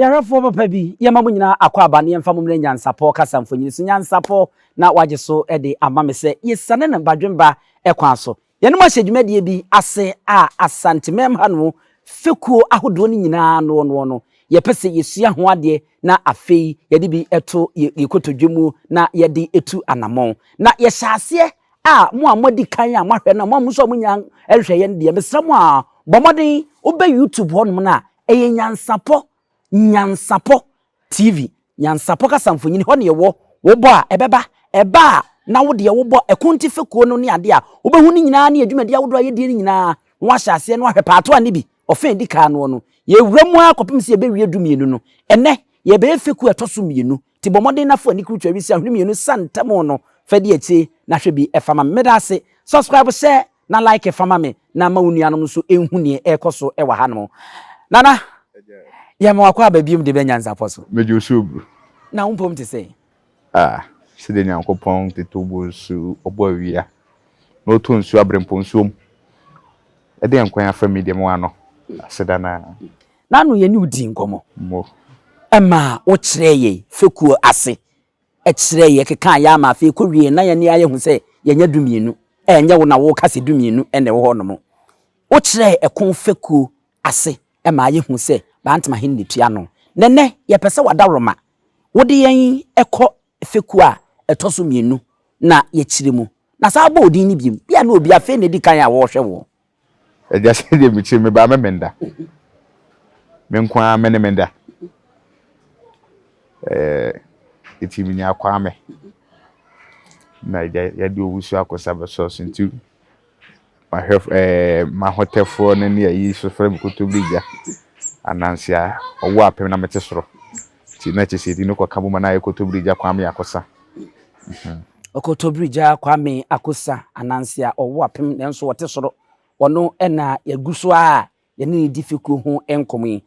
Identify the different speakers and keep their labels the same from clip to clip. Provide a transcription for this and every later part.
Speaker 1: Yɛhwɛfoɔ papa bi, yɛma mo nyinaa akwaaba na yɛmfa mo mmrɛ Nyansapɔ kasa mfonini so. Nyansapɔ na wagye so de ama me sɛ yɛsiane no badwemba kwan so. Yɛne mo ahyɛ dwumadie bi ase a Asantemam ha nom fekuo ahodoɔ no nyinaa noɔ noɔ no, yɛpɛ sɛ yɛsua ho adeɛ na afei yɛde bi to yɛn kotodwe mu na yɛde tu anammɔn. Na yɛhyɛ aseɛ a mo a moadi kan a moahwɛ no a mo a mo nso a monnya nhwɛeɛ no deɛ, mesrɛ mo a bɔ mmɔden wobɛ YouTube hɔnom no a, ɛyɛ Nyansapɔ, Nyansapɔ TV, Nyansapɔ kasamfonin, hɔ na yɛwɔ. Wobɔ a, ɛbɛba. Ɛba a, na wo deɛ wobɔ Ɛkonti Fekuo no ne adeɛ a, wobɛhu ne nyinaa ne yɛn dwumadie ahodoɔ a yɛdie no nyinaa na woahyɛ aseɛ na woahwɛ paatoa no bi, ɔfã a ɛdi kan noɔ no. Yɛwura mu ara kɔpem sɛ yɛbɛwie dumienu no. Ɛnnɛ, yɛrebɛyɛ fekuo a ɛtɔ so mmienu. Nti bɔ mmɔden na fa w'ani kurutu awisi ahwene mmienu sa ntam no fa di akyire na hwɛ bi fa ma me. Meda ase. Subscribe, share na like fa ma me na ma wo nuanom nso nhu neɛ ɛrekɔ so wɔ hanom. Nana, yɛma wakɔ aba biom de bɛ nyansapɔ so.
Speaker 2: Megye wo so bro.
Speaker 1: Na wo mpom te sɛn?
Speaker 2: Ah, sɛdeɛ Nyankopɔn tete ɔbɔ nsu, ɔbɔ awia, na ɔtɔ nsuo abrempɔ nsuo mu. Ɛdeɛn kwan afa mi deɛ mewɔ ano, aseda no ara.
Speaker 1: N'ano yɛne wo dii nkɔmmɔ.
Speaker 2: Mo.
Speaker 1: Ɛmaa wokyerɛɛ yɛn fekuo ase kyerɛɛ yɛn, kekaa yɛn ama afei kɔwiee na yɛn ani ayɛ hu sɛ yɛanya dumienu. Ɛnyɛ wo na woreka sɛ dumienu na ɛwɔ hɔnom. Wokyerɛɛ ɛko fekuo ase maa yɛhuu sɛ Bantama hene na ɛtua ano. Na ɛnnɛ yɛpɛ sɛ w'adaworoma wode yɛn kɔ fekuo a ɛtɔ so mmienu na yɛkyerɛ mu. Na saa bɔ odin no bio. Bia na obi afei na edi kan a wɔrehwɛ woɔ.
Speaker 2: Agya sɛdeɛ mekyerɛ mebaa me menda. Me nko ara me ne menda. Ɛɛ eti menya Kwame. Na agya yɛde owusu akɔsa bɛsɔ so nti Mahwɛ ɛɛ m'ahotɛfoɔ no ne ayi so frɛ me kotobirigya Ananse a ɔwɔ apem na mete soro. Nti na kyerɛ sɛ yɛdi no kɔka bom a na ayɛ Kotobirigya Kwame Akosa.
Speaker 1: Ɔkotobirigya Kwame Akosa Ananse a ɔwɔ apem nanso ɔte soro. Ɔno na yɛgu so ara a yɛne no di fekuo ho nkɔmmɔ yi.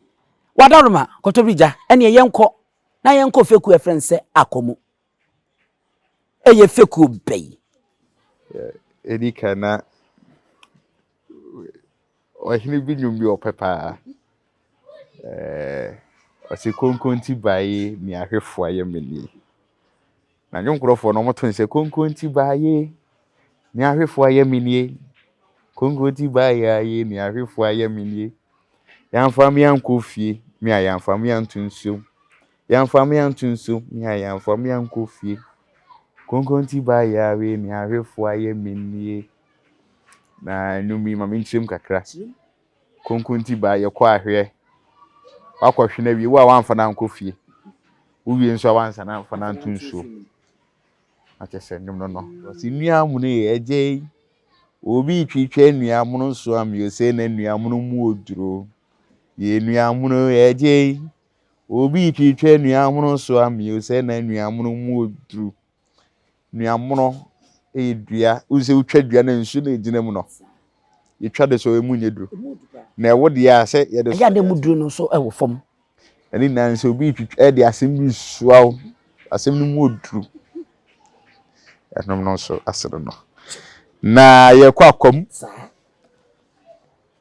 Speaker 1: Wadaroma, Kotobirigya, ɛnneɛ yɛnkɔ na yɛnkɔ fekuo a yɛfrɛ no sɛ Akɔmu. Ɛyɛ fekuo bɛn?
Speaker 2: Ɛdi kan na ɔhene bi nnwom bi ɔpɛ paa. Ɔse konkonti bae ne ahwefo ayɛ me nie. Na nnwom nkurɔfoɔ no wɔto no sɛ konkonti bae ne ahwefo ayɛ me nie. Konkonti bae aye ne ahwefo ayɛ me nie. Yɛamfa me ankɔ fie, me a yɛamfa me anto nsuom. Yɛamfa me anto nsuom, me a yɛamfa me ankɔ fie. Konkonti bae awe ne ahwefo ayɛ me nie. Na nnwom yi ma menkyerɛ mu kakra. Konkonti bae yɛkɔ ahweɛ. Wakɔhwe no awie, wo a woamfa no ankɔ fie. Wowie nso a woansa no amfa no anto nsuom. Na kyerɛ sɛ nnwom no no. Ɔse nnua amono yi ɛgye yi. Obi retwitwa nnua amono so ameo sɛ na nnua amono mu oduro. Yɛ nnua amono ɛgye yi. Obi retwitwa nnua mono so amee sɛ na nnua mono mu oduru. Nnua mono yɛ dua, wohu sɛ wotwa dua no a nsuo na ɛgyina mu no, yɛtwa de so emu nyɛ duru. Na ɛwo deɛ a sɛ yɛde
Speaker 1: Ɛyɛ a na emu duru no nso wɔ fam.
Speaker 2: Ɛne nyinaa ne sɛ obi retwitwa ɛde asɛm bi resoa wo, asɛm no mu oduru. Ɛnom no nso ase no no. Na yɛkɔ akwam.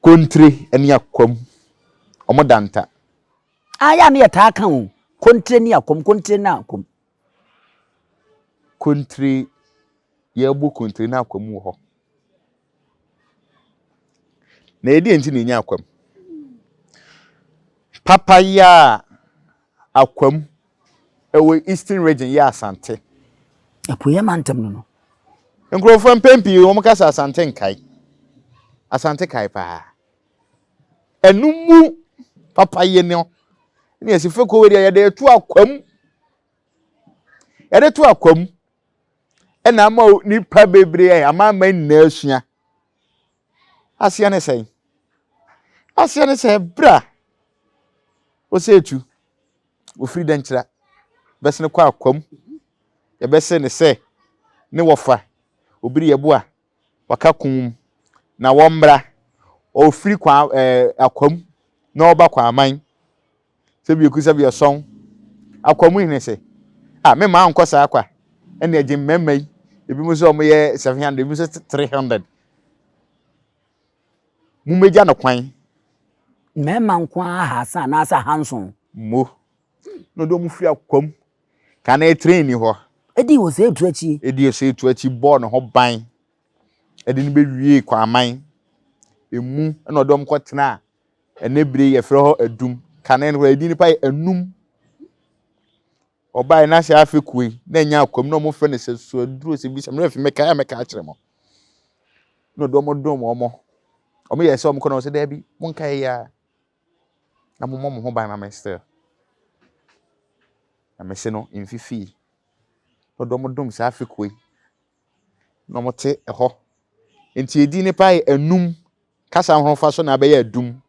Speaker 2: Kontire ne akwam, wɔn da nta.
Speaker 1: Ah, yɛ a na yɛtaa ka o. Kontire ne akwam, kontire ne akwam.
Speaker 2: Kontire, yɛbɔ kontire na akwam wɔ hɔ. Na ɛdeɛn nti na ɛnya akwam? Papayɛ a akwam ɛwɔ Eastern region yɛ Asante.
Speaker 1: Apueɛ mantam no no.
Speaker 2: Nkurɔfoɔ mpɛn pii wɔn ka sɛ Asante nkae. Asante kae paa. Ɛno mu papayɛ no ne yɛsi fekuo wei deɛ yɛde to akwam. Yɛde to akwam ɛna ama nipa bebree amanaman nyinaa asua. Aseɛ ne sɛn? Aseɛ ne sɛ berɛ a Osetu ofiri Dankyira bɛsene kɔ Akwam, yɛbɛse ne sɛ ne wɔfa Obiri Yeboah waka kum na wɔmmra. Ɔfiri kwa ɛɛ Akwam na ɔba Kwaman sɛ bi ekusa bi ɛsɔn. Akwam hene se, ah me maa nkɔ saa kwa ɛne agye mmarima yi ebinom sɛ wɔyɛ 700 ebinom sɛ 300. Mommɛgya no kwan.
Speaker 1: Mmarima nko ara ahaasa anaasɛ ahanson.
Speaker 2: Mo. Na ɔde wɔn firi akwam. Kane train ni hɔ.
Speaker 1: Ɛdii Osei Tutu akyi.
Speaker 2: Ɛdii Osei Tutu akyi bɔɔ ne ho ban. Ɛde no bɛwiee Kwaman emu ɛna ɔde wɔn kɔtenaa ɛnɛ bere yi yɛfrɛ hɔ Adum. Kane no koraa edin no pa yɛ Anum. Ɔbaeɛ na sɛ afe kuo yi na ɛnyɛ akwam na wɔfrɛ no sɛ Suaduro sɛ bisa mmerɛ fi mɛkae a mɛka akyerɛ mo. Na ɔde wɔn dom wɔn. Wɔn yɛ sɛ wɔn kɔ na wɔn sɛ daabi monkae yɛ a na mommɔ mo ho ban ma me still. Na mese no mfifii. Na ɔde wɔn dom saa afe kuo yi na wɔte hɔ. Nti edin no paa yɛ anum. Kasa ahofa so na abɛyɛ adum.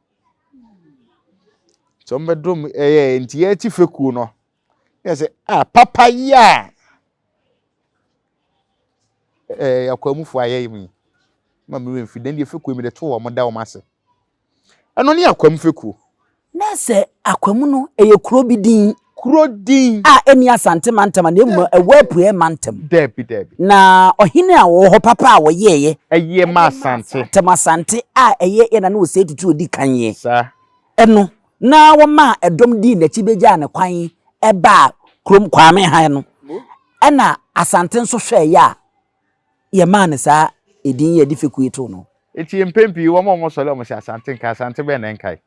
Speaker 2: Nti wɔbɛdom ɛyɛ nti yɛte fekuo no. Yɛ sɛ ah papa yi a ɛɛ akwamufoɔ ayɛ yi ma me werɛ mfi dɛn deɛ fekuo yi mede to wɔn da wɔn ase. Ɛno ne Akwam fekuo.
Speaker 1: Na sɛ Akwam no, ɛyɛ kuro bi din.
Speaker 2: Kuro din.
Speaker 1: A ɛnni Asante mantam na mmom ɛwɔ Apueɛ mantam.
Speaker 2: Daabi, daabi.
Speaker 1: Na ɔhene a ɔwɔ hɔ papa a wɔyɛeɛ.
Speaker 2: Ɛyɛ ma Asante.
Speaker 1: Ntam Asante a ɛyɛ yɛn nana Osei Tutu a ɔdi kan yɛ.
Speaker 2: Saa.
Speaker 1: No, na wɔmaa ɛdɔm dii n'akyi bɛgyaa no kwan baa kurom Kwame ha no. Ɛna Asante nso hwɛeɛ a yɛmaa no saa edin yi a yɛde fekuo yi too no.
Speaker 2: Enti mpɛn pii wɔn a wɔsɔre a wɔse Asante nkae, Asante bɛn na ɛnkae?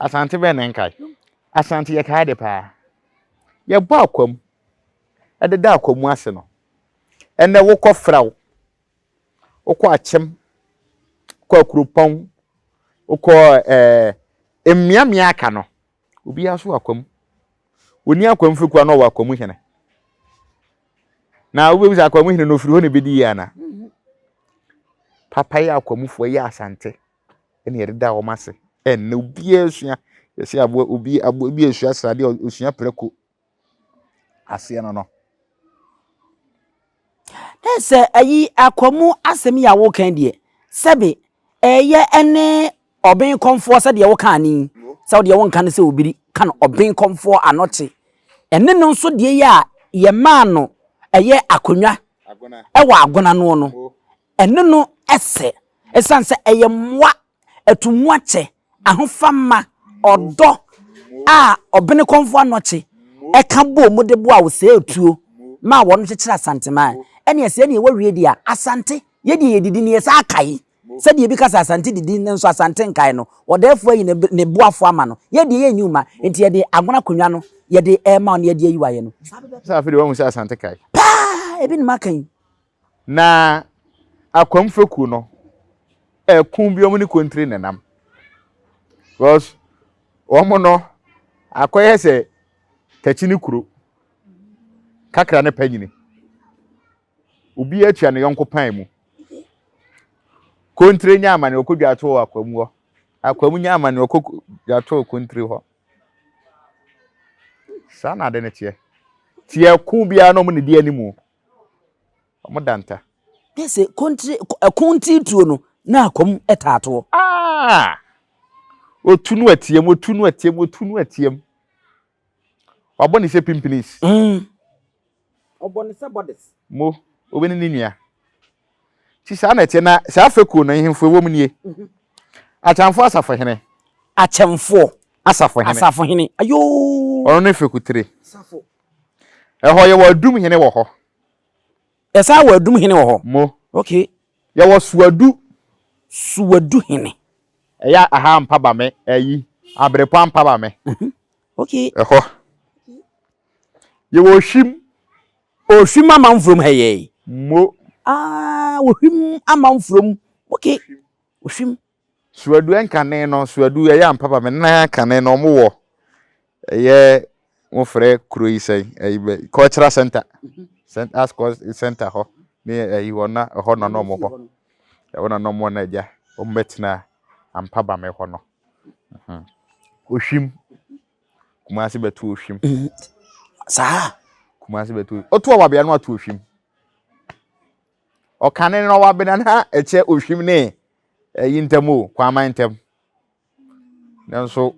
Speaker 2: Asante bɛn na ɛnkae? Asante yɛkae ade paa. Yɛbɔ akwam, ɛdeda akwamu ase no, ɛnɛ wokɔ Fraw, wokɔ Akyem, wokɔ Akuropɔn, wokɔ ɛɛ eh, mmeammea aka no, obiara so wɔ akwam. Wɔnni akwam fekuo a na ɔwɔ akwamu hene. Na wobɛbisa akwamu hene no ofiri hɔ na ɛbɛdi yie ana? Papa yɛ akwamufoɔ yɛ asante ɛna yɛde da wɔn ase. Ɛnna obiara sua yɛsɛ aboa obi aboa bi esua sradeɛ osua prɛko aseɛ no no.
Speaker 1: Na sɛ ayi akwamu asɛm yi a wokan deɛ sɛbe ɛyɛ ɛne Ɔben kɔmfoɔ sɛdeɛ wokaa no yi, sɛ wodeɛ wonka no sɛ obiri, ka no ɔben kɔmfoɔ anɔkye. Ɛne no nso deɛ yi a yɛmaa no ɛyɛ akonnwa ɛwɔ agona noɔ no, ɛne no ɛsɛ, ɛsiane sɛ ɛyɛ mmoa, atumuakyɛ, ahofama, ɔdɔ a ɔbene kɔmfoɔ anɔkye ɛka bɔɔ mu de boa wo sɛɛ tuo maa wɔn kyekyere Asanteman. Ɛneɛ sɛ ɛneɛ wawie deɛ a, Asante, yɛdeɛ yɛdidi no yɛsan kae. Sɛdeɛ ebi ka sɛ Asante didi nanso Asante nkae no, ɔdɛɛfoɔ ayi ne boafoɔ ama no. Yɛn deɛ yɛnyi wo mma, enti yɛde Agona akonnwa no yɛde rema wo na yɛde ayi wo ayɛ no. Saa
Speaker 2: pɛpɛɛpɛ. Sɛ afei deɛ woahu sɛ Asante kae.
Speaker 1: Paa! Ebi na maka yi.
Speaker 2: Na Akwam fekuo no, ɛko bi wɔn ne Kontire na ɛnam. Because wɔn no, akɔyɛ sɛ Takyi ne kuro, Kakra ne Panyini. Obiara tua ne yɔnko pan mu. Kontire nya amane ɔkɔ dwato wɔ akwamu hɔ. Akwamu nya amane ɔkɔ dwato wɔ kontire hɔ. Saa na ade no teɛ. Teɛ ɛko biara na wɔn na di anim. Wɔn da nta.
Speaker 1: Bɛ sɛ kontire ɛko ntiri tuo no na akwamu ɛtaa toɔ.
Speaker 2: Ah! Otu no atiam, otu no atiam, otu no atiam. Wabɔ ne sɛ pimpinis.
Speaker 1: Mm. Ɔbɔ ne sɛ bɔdes.
Speaker 2: Mo, obi ne ne nua. Ti saa na ɛteɛ na saa fekuo no nhemfo ɛwɔ mu nie. Mhm. Akyɛmfoɔ asafohene.
Speaker 1: Akyɛmfoɔ.
Speaker 2: Asafohene.
Speaker 1: Asafohene. Ayoo.
Speaker 2: Ɔno ne fekutire. Safo. Ɛhɔ yɛwɔ adum hene wɔ hɔ.
Speaker 1: Yɛsan wɔ adum hene wɔ hɔ.
Speaker 2: Mo.
Speaker 1: Okay.
Speaker 2: Yɛwɔ suadu.
Speaker 1: Suadu hene.
Speaker 2: Ɛyɛ aha ampa ba me ɛyi abrepɔ ampa ba me.
Speaker 1: Mhm. Okay.
Speaker 2: Ɛhɔ. Yɛwɔ ohwim.
Speaker 1: Ohwim amanfurom ha yɛ.
Speaker 2: Mo.
Speaker 1: Ah, ohwim amanfurom. Okay. Ohwim.
Speaker 2: Suadu nkane no, Suadu ɛyɛ ampa ba me nan kane no ɔmo wɔ ɛyɛ mo frɛ kuro yi sɛn ɛyi bɛ cultural center center as center hɔ ne ɛyi hɔ na ɛhɔ na na ɔmo hɔ ɛhɔ na na ɔmo na agya ɔmo bɛtena ampa ba me hɔ no ohwim Kumasi bɛto ohwim
Speaker 1: saa
Speaker 2: Kumasi bɛto otu ɔwabea no ato ohwim. Ɔkane no wabena na ɛkyɛ ohwim ne ɛyi ntam o, kwaman ntam. Nanso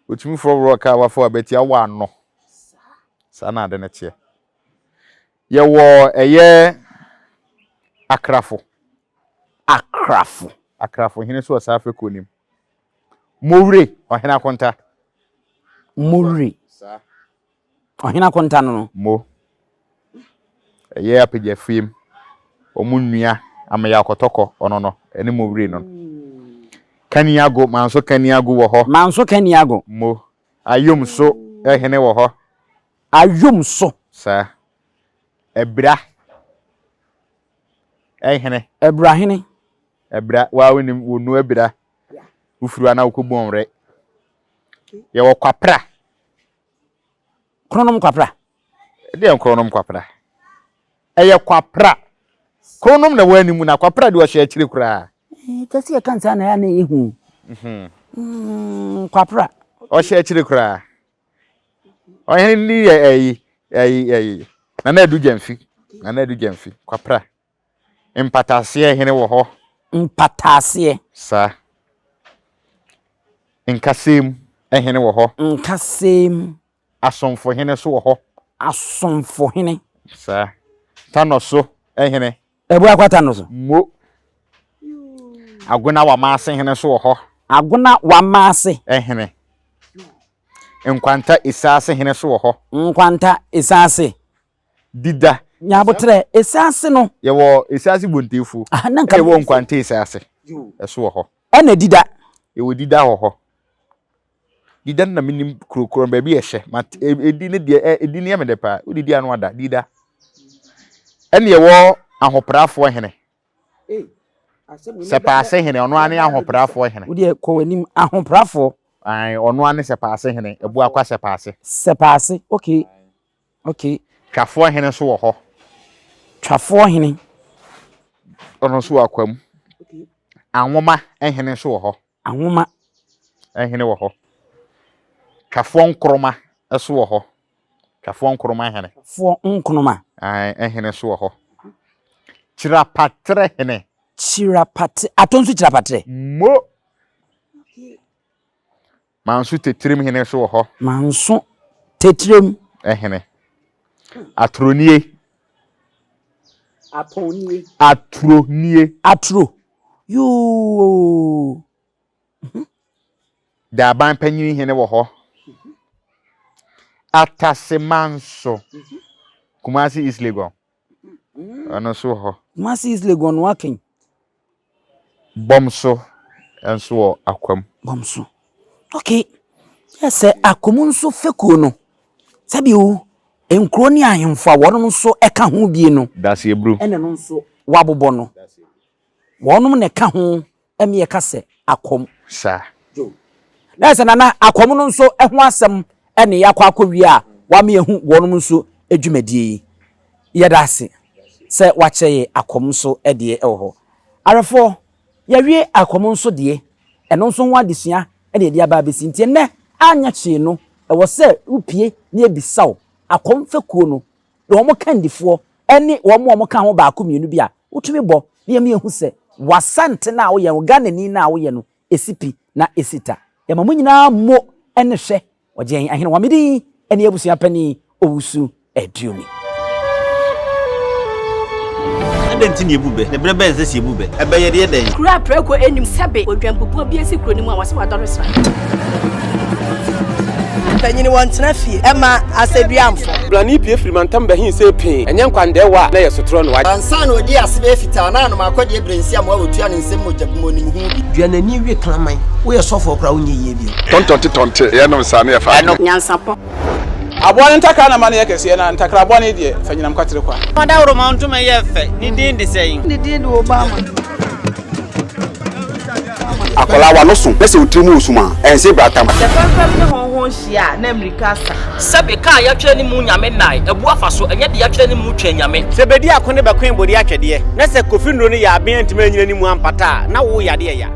Speaker 2: otumi forɔworɔ kaa wafa abati awɔ ano. Saa na ade no teɛ. Yɛwɔ ɛyɛ akrafo.
Speaker 1: Akrafo.
Speaker 2: Akrafo hene so wɔ saa afɛkuo no mu. Mowure, ɔhene akonta.
Speaker 1: Mowere. Ɔhene akonta no no.
Speaker 2: Mo. Ɛyɛ apagya fiem. Wɔn nua Ameyaw Kɔtɔkɔ ɔno no ɛne Mowere no. Kaniago Manso Kaniago wɔ hɔ.
Speaker 1: Manso Kaniago.
Speaker 2: Mo. Ayom so hene wɔ hɔ.
Speaker 1: Ayom so.
Speaker 2: Saa. Abira hene.
Speaker 1: Abira hene.
Speaker 2: Abira, waa wonim wɔnu abira. Wofiri hɔ a na wokɔ Bɔnwerɛ. Yɛwɔ Kwapra.
Speaker 1: Kronom Kwapra.
Speaker 2: Ɛdeɛn Kronom Kwapra? Ɛyɛ Kwapra. Kronom na ɛwɔ anim na Kwapra deɛ ɔhyɛ akyire koraa.
Speaker 1: Kyɛ sɛ yɛka nsaa na ɛyɛ na ɛyɛ hu. Mhm. Kwapra.
Speaker 2: Ɔhyɛ akyire koraa. Ɔhene ni yɛ ɛyi ɛyi ɛyi Nana Adu Gyamfi. Nana Adu Gyamfi Kwapra. Mpataaseɛ hene wɔ hɔ.
Speaker 1: Mpataaseɛ.
Speaker 2: Saa. Nkasɛm hene wɔ hɔ.
Speaker 1: Nkasɛm.
Speaker 2: Asomfo hene nso wɔ hɔ.
Speaker 1: Asomfo hene.
Speaker 2: Saa. Tanɔso hene.
Speaker 1: Abuakwa Tanɔso.
Speaker 2: Mo. Agona Wamaase hene nso wɔ hɔ.
Speaker 1: Agona Wamaase.
Speaker 2: Hene. Nkwanta Esaase hene nso wɔ hɔ.
Speaker 1: Nkwanta Esaase.
Speaker 2: Dida.
Speaker 1: Nya aboterɛ, Esaase no.
Speaker 2: Yɛwɔ Esaase Bontefuo.
Speaker 1: Aha, na nka.
Speaker 2: Ɛna yɛwɔ Nkwanta Esaase. Ɛso wɔ hɔ.
Speaker 1: Ɛna Dida.
Speaker 2: Yɛwɔ Dida wɔ hɔ. Dida no na menim kuro korɔ baabi ɛhyɛ. Ma edi ne deɛ edi ne yɛ me dɛ paa. Wodidi ano ada Dida. Ɛna yɛwɔ Ahoprafoɔ hene. Sɛpaase hene, ɔno ara ne Ahoprafoɔ hene.
Speaker 1: Wo deɛ kɔ w'anim, Ahoprafoɔ.
Speaker 2: Ae, ɔno ara ne Sɛpaase hene, Abuakwa Sɛpaase.
Speaker 1: Sɛpaase, okay. Okay.
Speaker 2: Twafoɔ hene nso wɔ hɔ.
Speaker 1: Twafoɔ hene.
Speaker 2: Ɔno nso wɔ Akwam. Okay. Anwoma hene nso wɔ hɔ.
Speaker 1: Anwoma.
Speaker 2: Hene wɔ hɔ. Twafoɔ Nkroma nso wɔ hɔ. Twafoɔ Nkroma hene.
Speaker 1: Twafoɔ Nkroma.
Speaker 2: Ae, hene nso wɔ hɔ. Kyirapatrɛ hene.
Speaker 1: Kyirapatrɛ, atɔ nso kyirapatrɛ.
Speaker 2: Mo. Manso Tetirem hene nso wɔ hɔ.
Speaker 1: Manso Tetirem.
Speaker 2: Hene. Atronie.
Speaker 1: Atɔnie.
Speaker 2: Atronie.
Speaker 1: Atro. Yoo. Mhm.
Speaker 2: Daaban panyin hene wɔ hɔ. Atasemanso. Kumasi East Legon. Ɛno nso wɔ hɔ.
Speaker 1: Kumasi East Legon no aken.
Speaker 2: Bɔmso nso wɔ Akwam.
Speaker 1: Bɔmso. Okay. Yɛ sɛ Akwam nso fekuo no, sɛbi o, nkuro ne ahemfo a wɔnom nso ka ho bie no.
Speaker 2: Daseɛburu.
Speaker 1: Ɛna no nso wɔabobɔ no. Wɔnom na ɛka ho ɛne yɛka sɛ akɔm.
Speaker 2: Saa.
Speaker 1: Joe. Na ɛsɛ Nana akɔm no nso ho asɛm ɛne yɛakɔ akɔwie a wama yɛahu wɔnom nso dwumadie yi. Yɛda ase sɛ wakyerɛ yɛ akɔm nso deɛ ɛwɔ hɔ. Awɛfoɔ, yɛawie akɔm nso deɛ, ɛno nso ho adesua ɛne yɛde aba abɛsi. Nti ɛnnɛ anyɛ hwee no, ɛwɔ sɛ wopie na yɛbisa wo akɔm fekuo no na wɔn kandifoɔ ne wɔn a wɔka ho baako mmienu bi a wotumi bɔ na yɛma yɛhu sɛ w'Asante no a woyɛ no, Ghanani no a woyɛ no, ɛsi pi na ɛsi ta. Yɛma mo nyinaa mo ne hwɛ Ɔgyen Ahenewa me din ne abusua panin Owusu Aduomi.
Speaker 3: Adɛn nti na yebu bɛ? Na bere bɛn na ɛsɛ sɛ yebu bɛ? Ɛbɛ yɛde yɛ dɛn?
Speaker 4: Kuro a prako nnim sɛbe odwanbubuo bi asi kuro no mu a wɔse wadɔre sra.
Speaker 5: Mpanyini wɔntena fie ɛma asɛduamfo.
Speaker 6: Blani pue firi mantam bɛhe see pee, ɛnyɛ nkwandɛɛwa a na ɛyɛ sotorɔ no.
Speaker 7: Ansa na ɔdii ase bɛyɛ fitaa na anom akɔdeɛ berɛ nsi amoa wɔtua ne nsam mogya gu mu ɔnim ho bi.
Speaker 8: Dua n'ani we kraman. Woyɛ sɔfoɔ koraa wonyɛ yie bio.
Speaker 9: Tɔntɔnte tɔnte yɛnom saa ne yɛfa adeɛ.
Speaker 4: Nyansapɔ.
Speaker 6: Aboa no ntakra na ma no yɛ kɛseɛ, na ntakra bɔne deɛ, fa nyinam kwatere kwa.
Speaker 10: Ɔdawuroma ntoma yɛ fɛ, ne din de sɛn?
Speaker 5: Ne din de Obama.
Speaker 11: Akwadaa w'ano so na sɛ wo tiri mu wɔ sum a, ɛnse bratam.
Speaker 12: Sɛ fɛmfɛm ne hɔnhɔn hyia a, na mmirika asa.
Speaker 13: Sɛbe ka a yɛatwerɛ ne mu Nyame nnae abu afa so, ɛnyɛ deɛ yɛatwerɛ ne mu Twɛn Nyame.
Speaker 10: Sɛ bedi ako ne bɛkoe bode atwɛdeɛ, na sɛ Kofi nnuro no yɛ aben antumi anyina ne mu ampata a, na wo yadeɛ ya.